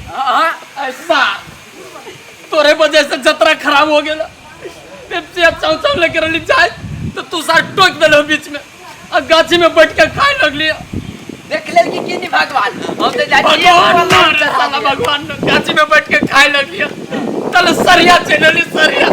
हाँ ऐसा तोरे वजह से जतरा खराब हो गेल। पेप्सी आ चाव चाव लेके रहली जाय तो तू सार टोक देलो बीच में आ गाछी में बैठ के खाए लगली। देख लेल कि की नहीं भगवान, हम तो जाय छियै। भगवान ना रे साला भगवान ना, गाछी में बैठ के खाए लगली तले सरिया चलली सरिया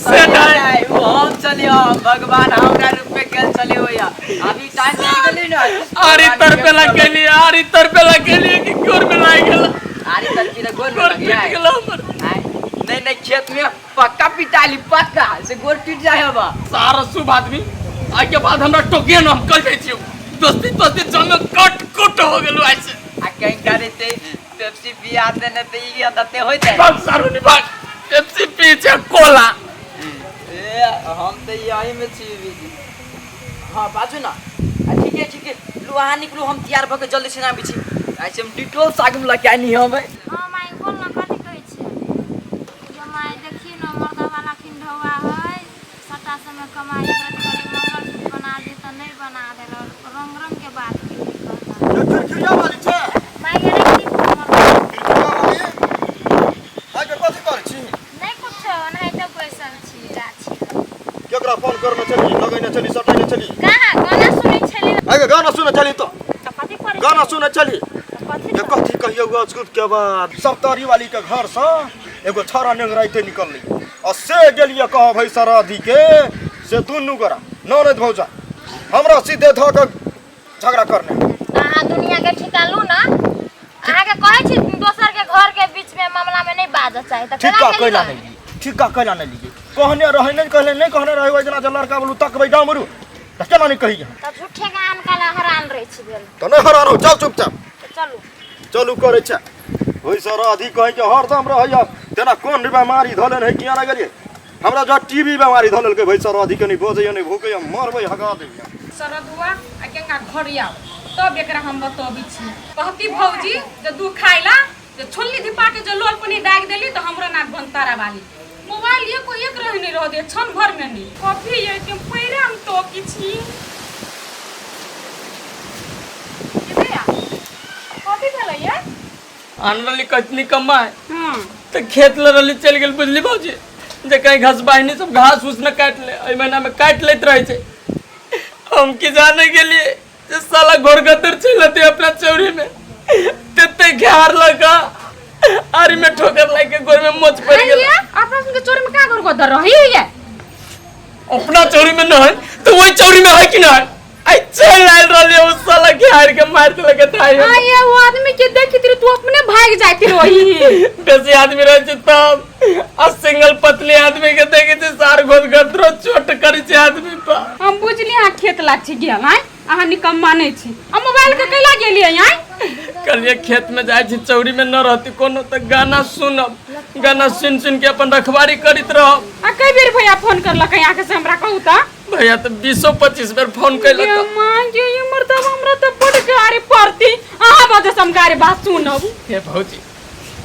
से नहीं, वो हम चलियो, भगवान हमरा रूप में गेल चलियो या अभी टाइम नहीं गेली ना। आरी तर पे लग गेली, आरी तर पे लग गेली कि गोर में लाग गेल। आरी तर पे गोर में गोर लग टूट जाए। गेल हमर। आय, नहीं नहीं, खेत में पक्का पिटाली पक्का से गोर टूट जाए हबा। सारा शुभ आदमी आइ के बाद हमरा टोकिए न, हम कल जाइ छियौ। दोस्ती दोस्ती जमे कट कुट हो गेलौ आइ से। आ कहीं करे ते पेप्सी पिया देने ते ई आदते होइते। भाग सारू नि भाग, पेप्सी पी छै कोला। ए हम तो यही में छी बीजी। हाँ बाजू ना। आ ठीक है ठीक है, लू अहाँ निकलू, हम तैयार भऽ के जल्दी से आबै छी। ऐसे हम डिटोल सागुन लऽ के आनी हम। हाँ माई बोल ना, कथी कहै छियै? जे माई देखी न, मर्दवा लखिन ढौआ है, सट्टा सबमे कमाइ करैत करैत मंगलसूत्र बना दी तऽ नहि बना देलक, रंग रंग के बात केली कहलक। ये खिड़खिड़िया वाली छै। माई ये राखि दी हमर। खिड़खिड़िया वाली आइ के कथी करै छी? नहि कुछो, ओनाहिते बैसल छी गाछी लग। केकरा फोन करने छली, लगैने छली, सटैने छली? कहाँ गाना सुनै छली। आइ के गाना सुनै छली तो? तऽ कथी करै गाना छली? सुनै छली। तऽ कथी ये कथी कहियौ अजगुत के बाद सप्तरी वाली के घर से एगो छौड़ा नेंगराइते निकललै आ से गेलियै कहब है सराधी के से दुनू गोरा ननद भौजा हमरा सीधे धऽ के झगड़ा करने। अहाँ दुनिया के ठिकालू ना, अहाँ के कहै छी दोसर के घर के बीच में मामला में नहीं बाजऽ चाही तऽ ठीक केना का केली कैला गन? नहीं लिए, ठीक का कैला नहीं लिए, कहने रहे नहीं, कहले नहीं, कहने रहे ओहि दिना जे लड़का बोलू तकबै डामरू तऽ केना नहीं कही? तऽ झूठे के आन काला हरान रहै छी भेल। तऽ नहीं हरान हो, चल चुपचाप। तऽ चलू। चलू करै छै ओहि सराधी कहै के हरदम रहैया तेना कोन बेमारी धऽ लेने है किया ना गेलियै हमरा जो टीबी बेमारी धऽ लेलकै भाई सराधी के नहीं बजैया नहीं भूकैया मरबै हगा दैया। सरदुआ आ गेंगा घर आउ तब एकरा हम बतबै छी। कहती भौजी जे दू खाइला जे छोलनी धिपा के जे लोल पनी दागि देली तऽ हमरो नाक बनतारा वाली मोबाइल एको एक रही नहीं रह दे क्षण भर में नहीं कॉफी ये के पैरे हम टोकी छी। ये भैया कॉफी भेलै ये? आन रहली कतनी कमाए हाँ तऽ खेत लऽ रहली चलि गेल बुझली भौजी जे कहीं घास बाहिनी सब घास उस न काटि ले, एहि महीना में काटि लैत रहै छै। हम की जाने गेलियै जे साला घोरगद्दर चलि अतै अपना चौरी में तते घेर लगा आरी में ठोकर लागि के गोर में मोच पड़ि गेल। ये अपना सुन के चोरी में का गोर गोदर रही है? अपना चौरी में नहीं तो वही चौरी में है कि नहीं? आई चल आयल रहली उस साला के हार के मार देलक थाई। आ ये वो आदमी के देखी तेरे तू अपने भाग जाती रही। बेसी आदमी रहे छै तब आ सिंगल पतली आदमी के देखे छै सार गोद गदरो चोट करै छै आदमी पर। हम बुझली अहाँ खेत लाग छी गेल आय, अहाँ निकम्मा नहि छी आ मोबाइल के कैला गेलियै आय? कहलियै खेत में जाइ छी चौरी में न रहती कोनो तऽ गाना सुनब, गाना सुन सुन के अपन रखवारी करैत रहब। आ कई बेर भैया फोन करलक अहाँ से हमरा कहू तऽ? भैया तऽ 20-25 बेर फोन कैलक। ये माँ गे, ये मर्दवा हमरा तऽ बड गारी पड़ती, अहाँ वजह से हम गारी बात सुनब। हे भौजी,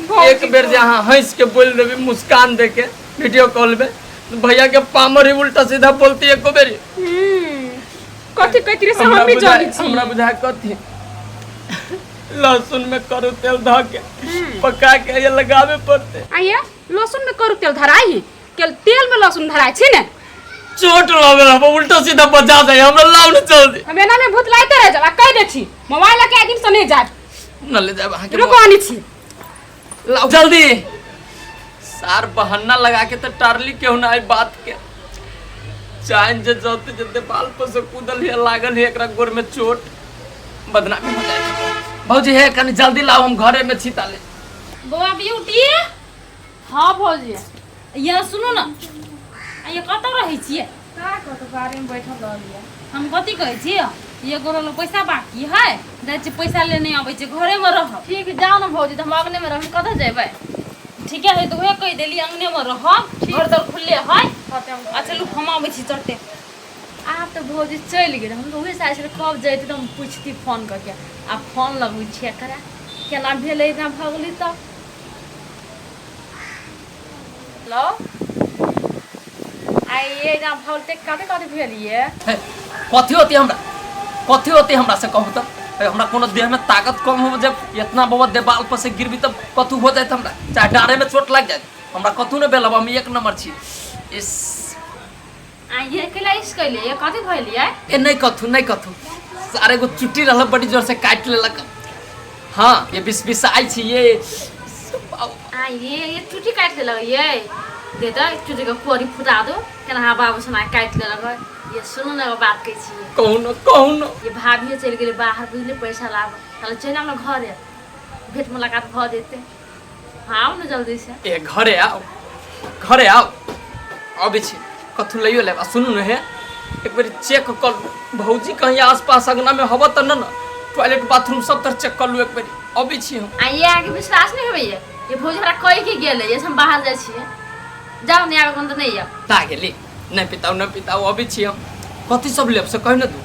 भौजी एक बेर जे अहाँ हंस के बोल देबी मुस्कान दे के वीडियो कॉल में भैया के पामर ही उल्टा सीधा बोलती एको बेरी। कथी कहती रे से हमरा हम भी बुझाय जानै छी। हमरा बुझाय कथी लहसुन में करू तेल धऽ के पका के ये लगावे पड़ते। आइए लहसुन में करू तेल धराई केल तेल में लहसुन धराई छी ने? चोट लगल हम उल्टा सीधा बजा जाए हमरा लाउ न जल्दी। हम एना में भूत लाइते रह जाब आ कह दे छी मोबाइल लके एक दिन से नहीं जाब। न ले जाब अहाँ के। रुको आनी छी। लाउ जल्दी। सार बहाना लगा के तो टारली केहू ना आई बात के। चाइन जे जते जते बाल पर से कूदल है लागल है एकरा गोर में चोट बदनामी हो जाए। भौजी हे कनी जल्दी लाओ हम घरे में छी ताले। बौआ ब्यूटी। हाँ भौजी। ये सुनू ना, आ ये कतऽ रहै छियै? का कतऽ बाड़ी में बैठल रहलियै। हम कथी कहै छियै, ये गोरो लग पैसा बाकी है, जाइ छियै पैसा लेने अबै छियै, घरे में रहब। ठीक जाओ ना भौजी, तऽ हम अंगने में रहब, हम कतऽ जेबै? ठीके है तऽ उहे कहि देली अंगने में रहब, घर दर खुलले है। हाँ, तऽ हम अच्छा लू हम अबै छी चलते। आब तऽ भौजी चलि गेल, हम तऽ उहे चाहै छलियै कब जैती तऽ हम पूछती फोन कऽ के। आब फोन लगबै छियै एकरा, केना भेलै एना भऽ गेलै तऽ। हेलो, आइ ये एना भऽ गेल तऽ कथी कथी भेल ये? हे, कथी होती हमरा, कथी होती हमरा से कहू तऽ? ए, हमरा कोनो देह में ताकत कम हो जब इतना बाबा देवाल पर से गिरबी तब कथू हो जाए हमरा, चाहे डारे में चोट लग जाए, हमरा कथू नहीं भेल। अब हम एक नंबर छी। इस आ ये केला इस कैले ये कथी भइलियै? ए नहीं कथू, नहीं कथू, सारे एगो चुट्टी रहल बड़ी जोर से काट लेलक। हाँ ये बिस बिस आई छी ये। आ ये चुट्टी काटि लेलक ये, दे त चुट्टी के कोरी फुटा दो केना हाँ बाबू सना काटि लेलक। ये सुनू ने एगो बात कहै छी। कहू न, कहू न। ये भाभी चलि गेलै बाहर बुझलियै पैसा लाब, ताले चलि आउ ने घरे, भेंट मुलाकात भऽ जेतै। हाँ आउ ने जल्दी से। ए घरे आओ, घरे आओ, अबै छी कथू लैयो लेब। आ सुनू ने हे, एक बेर चेक कर लू भौजी कहीं आसपास अंगना में हब त न, टॉयलेट बाथरूम सब तर चेक कर लू एक बेर, अबै छी हम। आ ये अहाँके विश्वास नहि होइए? ये भौजी हमरा कहि के गेलै ये हम बाहर जाइ छियै, जाउ नहि आबै कोन तऽ नहि आउ। ता गेली नहि पिताउ, नहि पिताउ, अबै छी हम। कथी सब लेब से कहि न दू,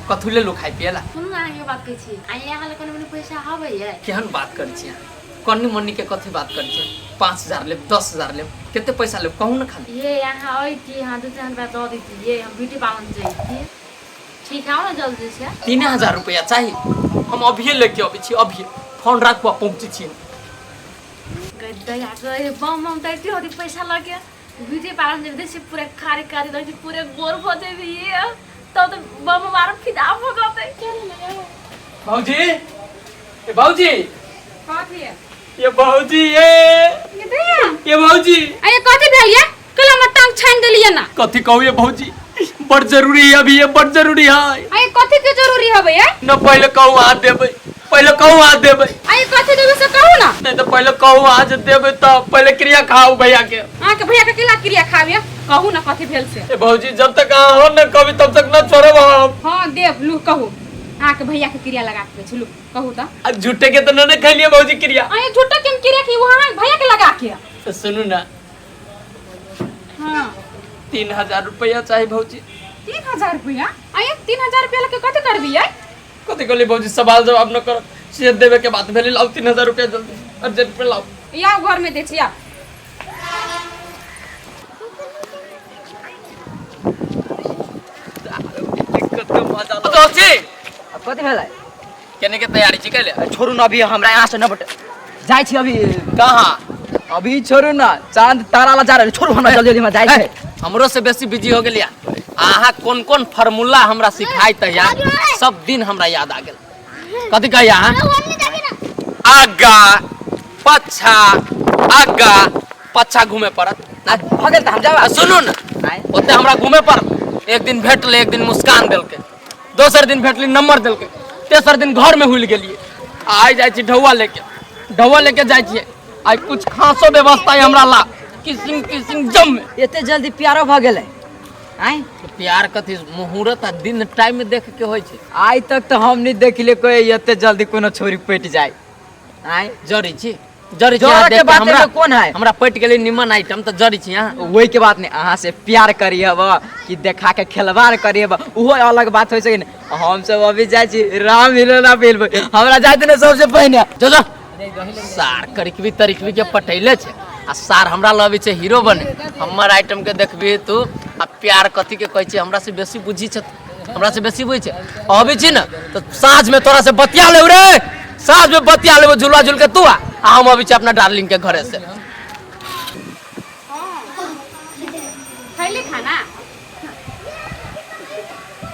कथू लेलू खाइ पिए ला? सुनू ने अहाँके बात कहै छी, आ ये अहाँ लग कनि मनि पैसा हबैए? केहन बात करै छी अहाँ, कन्नी मन्नी के कथी बात करै छी? 5000 लेब, 10,000 लेब, कते पैसा लेब कहू ने खाली। ये अहाँ अइती अहाँ 2-3 रुपया दऽ दैती, ये हम ब्यूटी पार्लर जैती। ठीक आउ ने जल्दी से। 3000 रुपया चाही, हम अभिये लेके अबै छी, अभिये फोन राखू आ पहुँचै छी। गई गई बम बम त एते होती पैसा लगे ब्यूटी पार्लर जेबे देखै छी पूरा कारी कारी लगै छै, पूरे गोर भऽ जेबै ये, तब तऽ बम बम आरो फिदा भऽ जेतै। भौजी, ए भौजी, कथी है? ये भौजी, ये ये दैया। ये भौजी। आ ये कथी भेल ये? कल हमर टांग छानि देलियै ना। कथी कहू ये भौजी, बड़ जरूरी है अभी, ये बड़ जरूरी है। आ ये कथी के जरूरी हवे ये? न पहले कहू अहाँ देबै, पहले कहू अहाँ देबै। आ ये कथी देबै से कहू ना। नहीं तो पहले कहू अहाँ जे देबै तब पहले क्रिया खाऊ भैया के। अहाँ के भैया के केला क्रिया खाबिए, कहू ना कथी भेल से। ए भौजी जब तक अहाँ हो न कभी तब तक न छोड़ब हम। हाँ देव लू कहू, अहाँ के भैया के क्रिया लगा के लू कहू त। आ झूठे के तो न ने खैलिए भौजी क्रिया। आ ये झूठे के हम क्रिया की वहाँ भैया के लगा के। तो सुनू ना। हाँ। 3000 रुपया चाहिए भौजी। 3000 रुपया? आ ये 3000 रुपया लके कथी करबी ये? कथी कहली भौजी, सवाल जवाब न कर, से देवे के बात भेली। लाओ 3000 रुपया जल्दी अर्जेंट पे लाओ। या घर में दे छी या। दिक्कत के मजा लो। दोस्ती। अब कथी भेलै? केने के तैयारी छी कैले? छोड़ू ना अभी हमरा यहाँ से न बट जाइ छी अभी। कहाँ? अभी छोड़ू ना, चांद तारा ला जा रहल, छोड़ू हमरा जल्दी जल्दी हमरा जाइ छै। हमरो से बेसी बिजी हो गेलिया अहाँ। कोन कोन फार्मूला हमरा सिखाई त यार सब दिन हमरा याद आ गेल। कथी कहिया अहाँ? आगा पछा आगा पछा घूमे पड़त आ, भऽ गेल तऽ हम जाब। आ सुनू ने, आँय? ओते हमरा घूमे पड़त। एक दिन भेटले, एक दिन मुस्कान देलकै, दोसर दिन भेटली नंबर देलकै, तेसर दिन घर में हुल गेलियै। आइ जाइ छी ढौआ लेके, ढौआ लेके जाइ छियै। आइ कुछ खासो व्यवस्था है हमरा ला, किसिम किसिम जम में। एते जल्दी प्यारो भऽ गेलै? आँय? प्यार कथी, मुहूर्त आ दिन टाइम में देख के होइ छै। आइ तक तऽ हम नहि देखलियै कोई एते जल्दी कोनो छोरी पटि जाय। आँय? जरै छी, जरै छी। जरऽ अहाँ के देख के बात हमरा एहिमे कोन है? हमरा पटि गेलै निमन आइटम तऽ जरै छी अहाँ। वही के बात नहीं, अहाँ से प्यार करियब कि देखा के खेलवाड़ करियब उहो अलग बात होइ छै। हम सब अभी जाइ छी राम हिलोना फिल्म, हमरा जाइत ने सबसे पहिने। जो जो सार करिकबी तरिकबी के पटैले छै आ सार हमरा लबै छै हीरो बने। हमर आइटम के देखबी तू आ प्यार कथी के कहै छै हमरा से बेसी बुझी छै, हमरा से बेसी बुझी छै। अबै छी ने तऽ साँझ में तोरा से बतिया लेब रे, साँझ में बतिया लेब झुलवा झुल के तू आ, आ हम अबै छी अपना डार्लिंग के घरे से। खैली खाना?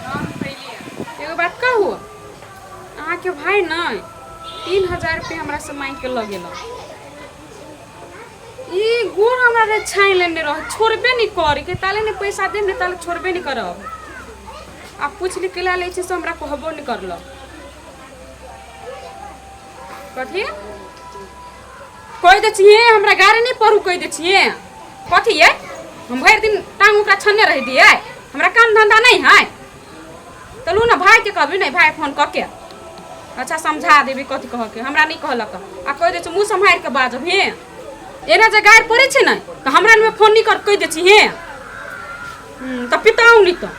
हम खैली। एगो बात कहू अहाँके भाई ने 3000 रुपया हमरा से मांगि के लऽ गेल। ई गोड़ हमरा रे छानि लेने रह, छोड़बे नहीं करे के ताले ने पैसा देब ने ताले छोड़बे नहीं करब। आ पुछली केला लै छै से हमरा कहबो नहीं करल। कथी कहि दै छियै? हमरा गाड़ी नहीं पढ़ू कहि दै छियै। कथी ये हम भरि दिन टांग ओकरा छन्ने रहि दियै? हमरा काम धंधा नहीं है? चलू ने भाई के कहबी नहीं, भाई फोन कऽ के अच्छा समझा देबी कथी कह के हमरा नहीं कहलक। आ कहि दै छै मुँह सम्हारि के बाजब हे, एना जे गारि पड़ै छै ने तऽ हमरा में फोन नहीं कर कहि दै छी हे। तऽ पिताउ नहीं तऽ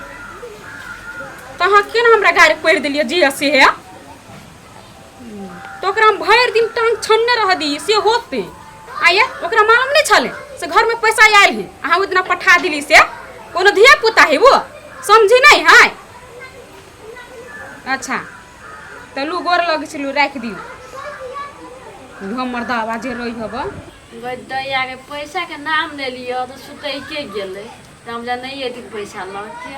अहाँ केना हमरा गारि पढ़ि देलियै जे से हे? तऽ ओकरा हम भरि दिन टांग छन्ने रह दी से होते। आये ओकरा मालूम नहीं छलै से घर में पैसा आयल है, अहाँ ओहि दिना पठा दिली से कोनो धिया पुता है वो समझी नहीं है। अच्छा तऽ लू गोर लगै छी, लू राखि दियौ। हमर दावा जे रही हब दैया के पैसा के नाम ले लिअ तऽ सुतैके गेलै तऽ हमरा नहि अयतै पैसा लऽ के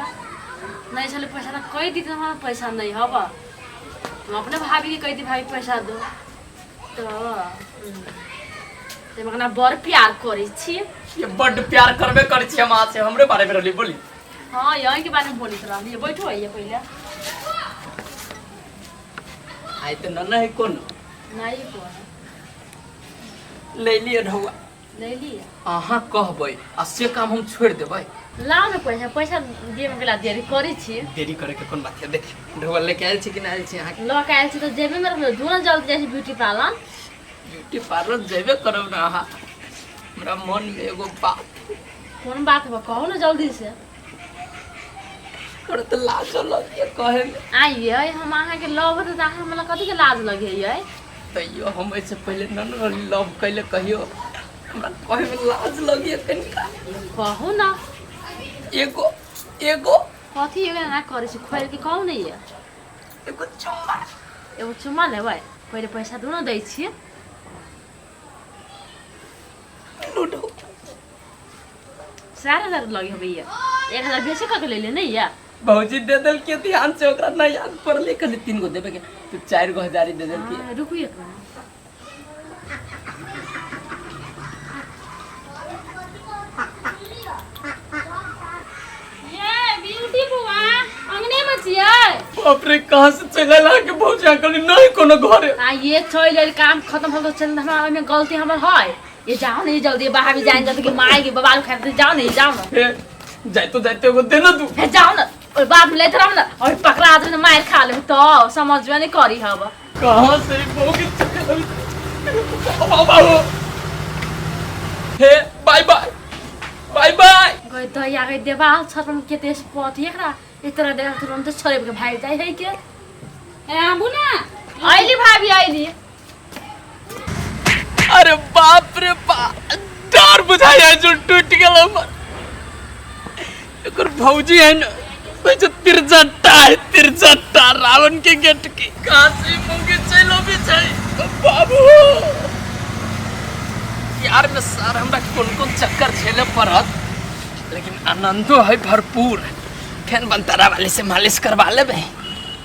नहि छलै पैसा तऽ कहि दी हमरा पैसा नहि हब, हम अपने भाभीके कहि दी भाभी पैसा दो। तऽ हमरा बड़ प्यार करै छी। ये बड्ड प्यार करबे करै छी हम अहाँ से। हमरे बारे में रहली बोली? हाँ, यहीं के बारे में बोलैत रहलियै। बैठो आइए पहिले। आइ तऽ न है कोनो। नहीं कोनो। ले लिए ढौआ। ले लिअ। अहाँ कहबै आ से काम हम छोड़ि देबै? लाउ ने पैसा, पैसा दिए में गेला देरी करै छी। देरी करे के कोन बात है? देखियौ ढौआ लेके आयल छी कि नहि आयल छी अहाँके? लऽ के आयल छी तऽ जेबे में रखलो दू ने, जल्दी जाइ छी ब्यूटी पार्लर। ब्यूटी पार्लर जेबे करब ने अहाँ। हमरा मन में एगो बात। कोन बात बा, कहू ने जल्दी से। कर तऽ लाजो लगिए कहे में। आइए, हम अहाँके लव तऽ अहाँ हमरा कथी के लाज लगे? तैयो हम एहिसँ पहिले न न रहली लव कैले कहियो, हमरा कहे में लाज लगिए कनिका। कहू ने। एगो एगो कथी एगो? ना करै छी, खोलि के कहू ने। ये एगो चुम्मा। एगो चुम्मा लेबै? पहिले पैसा दू ने, दै छियै। लूडो 4000 लगे हबै, ये 1000 बेसी कऽ के ले ले नहीं या। भौजी दे देलकै ध्यान से ओकरा नहीं याद पड़लै, कहली 3 गो देबे के तो 4 गो हजारी दे देलकै। हाँ, रुकू एक मिनट। ये ब्यूटी बुआ, अंगने में छियै? बाप रे, कहाँ से चलि आयल अहाँके भौजी? अहाँ कहली नहीं कोनो घरे। आ ये चलि आयल, काम खत्म हो गेल, चल। हमरा ओहिमे गलती हमर है। ये जाओ ने, ये जल्दी बाहर भी जाए जल्दी कि माय के बबाल खाए। जाओ ने, ये जाओ ने। हे, जाइतो जाइतो एगो दे ना तू। हे जाओ ने, ओइ बाप लेत रहब ने और पकड़ा आदमी ने मार खा लेब तो समझबे नहीं करी हब। कहाँ से भौजी चलि आयल? बाबू हे, बाय बाय बाय बाय। गई दया गई, देवाल छत पर केते पथ एकरा एक तरह देख तुरंत छोड़े के भाग जाय है के। ए आबू ना। आइली भाभी, आइली। अरे बाप रे बाप, डर बुझाइ है जो टूट गेल हमर। एकर भौजी है न, कहै छै तिरजट्टा है, तिरजट्टा रावण के गेट के। कहाँ से मुंगे चलो भी छै बाबू। प्यार में सर हमरा कोन कोन चक्कर झेले पड़त, लेकिन आनंदो है भरपूर। फेन बनतारा वाली से मालिश करवा लेबै।